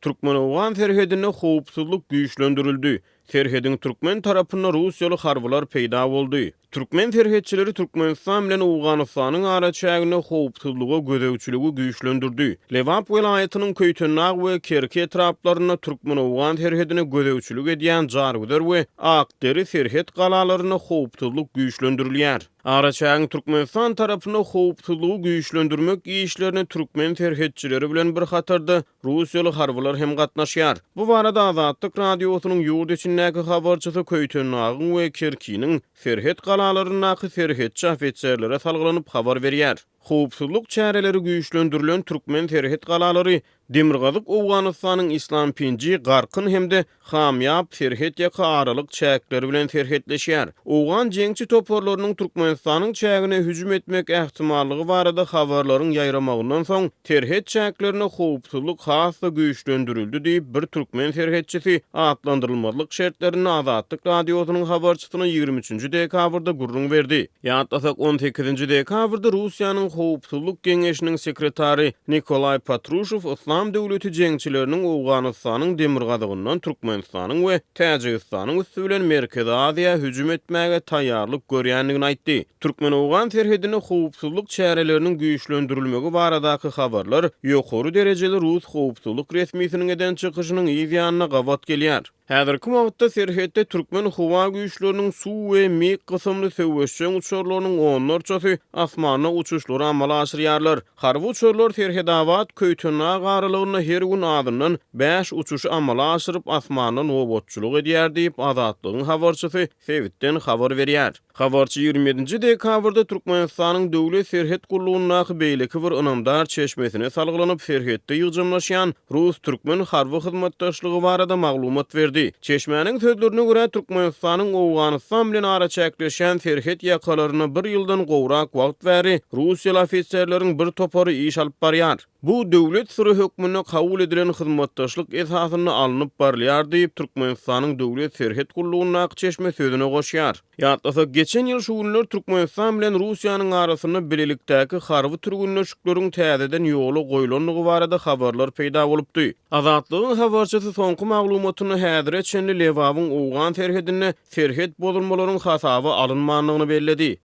Türkmen-owgan serhedinde howpsuzlyk güýçlendirildi. Serhediň türkmen tarapynda russiýaly harbylar peýda boldy. Türkmen serhetçileri Türkmenistan bilen Owganystanyň araçäginde howpsuzlyga gözegçiligi güýçlendirdi. Lebap welaýatynyň Köýtendag we Kerki etraplarynda türkmen-owgan serhedine gözegçilik edýän Jargüzer we Akderi serhet galalarynda howpsuzlyk güýçlendirilýär. Araçägiň Türkmenistan tarapynda howpsuzlygy güýçlendirmek işlerine türkmen serhetçileri bilen bir hatarda Russiýaly harbylar hem gatnaşýar. Bu barada Azatlyk Radiosynyň ýurt içindäki habarçysy Köýtendagyň we Kerkiniň serhet galalaryndaky serhetçi ofiserlere salgylanyp habar berýär. Howpsuzlyk çäreleri güýçlendirilen türkmen serhet galalary Demirgazyk Owganystanyň Islampinji, Garkyn hem-de Hamýap serhetýaka aralyk çäkleri bilen serhetleşýär. Owgan jeňçi toparlarynyň Türkmenistanyň çägine hüjüm etmek ähtimallygy barada habarlaryň ýaýramagyndan soň, serhet çäklerinde howpsuzlyk has-da güýçlendirildi diýip, bir türkmen serhetçisi atlandyrylmazlyk şertlerinde Azatlyk Radiosynyň habarçysyna 23 dekabrda gürrüň berdi. Ýatlasak, 18 dekabrda Russiýanyň Howpsuzlyk geňeşiniň sekretary Nikolaý Patruşew Yslam döwleti jeňçileriniň Owganystanyň demirgazygyndan Türkmenistanyň we Täjigistanyň üsti bilen Merkezi Aziýa hüjüm etmäge taýýarlyk görýändigini aýtdy. Türkmen-owgan serhedinde howpsuzlyk çäreleriniň güýçlendirilmegi baradaky habarlar ýokary derejeli rus howpsuzlyk resmisiniň eden çykyşynyň yz ýanyna gabat gelýär. Häzirki wagtda serhetde türkmen howa güýçleriniň Su we MiG kysymly söweşjeň uçarlarynyň onlarçasy asmanda uçuşlary amala aşyrýarlar. Harby uçarlar Serhedabat, Köýtendag aralygynda her gün azyndan bäş uçuşy amala aşyryp, asmanda nobatçylyk edýär diýip, Azatlygyň habarçysy sebitden habar berýär. Habarçy 27-nji dekabrda Türkmenistanyň Döwlet serhet gullugyndaky beýleki bir ynamdar çeşmesine salgylanyp, serhetde ýygjamlaşýan rus-türkmen harby hyzmatdaşlygy barada maglumat berdi. Çeşmäniň sözlerine görä, Türkmenistanyň Owganystan bilen araçäkleşýän serhet ýakalarynda bir ýyldan gowrak wagt bäri russiýaly ofiserleriň bir topary iş alyp barýar. Bu döwlet syry hökmünde kabul edilen hyzmatdaşlyk esasynda alnyp barylýar diýip, Türkmenistanyň Döwlet serhet gullugyndaky çeşme sözüne goşýar. Ýatlasak, geçen ýyl şu günler Türkmenistan bilen Russiýanyň arasynda bilelikdäki harby türgenleşikleriň täzeden ýola goýlandygy barada habarlar peýda bolupdy. Azatlygyň habarçysy soňky maglumatynda häzire çenli Lebabyň owgan serhedinde serhet bozulmalaryň hasaba alynmandygyny belledi.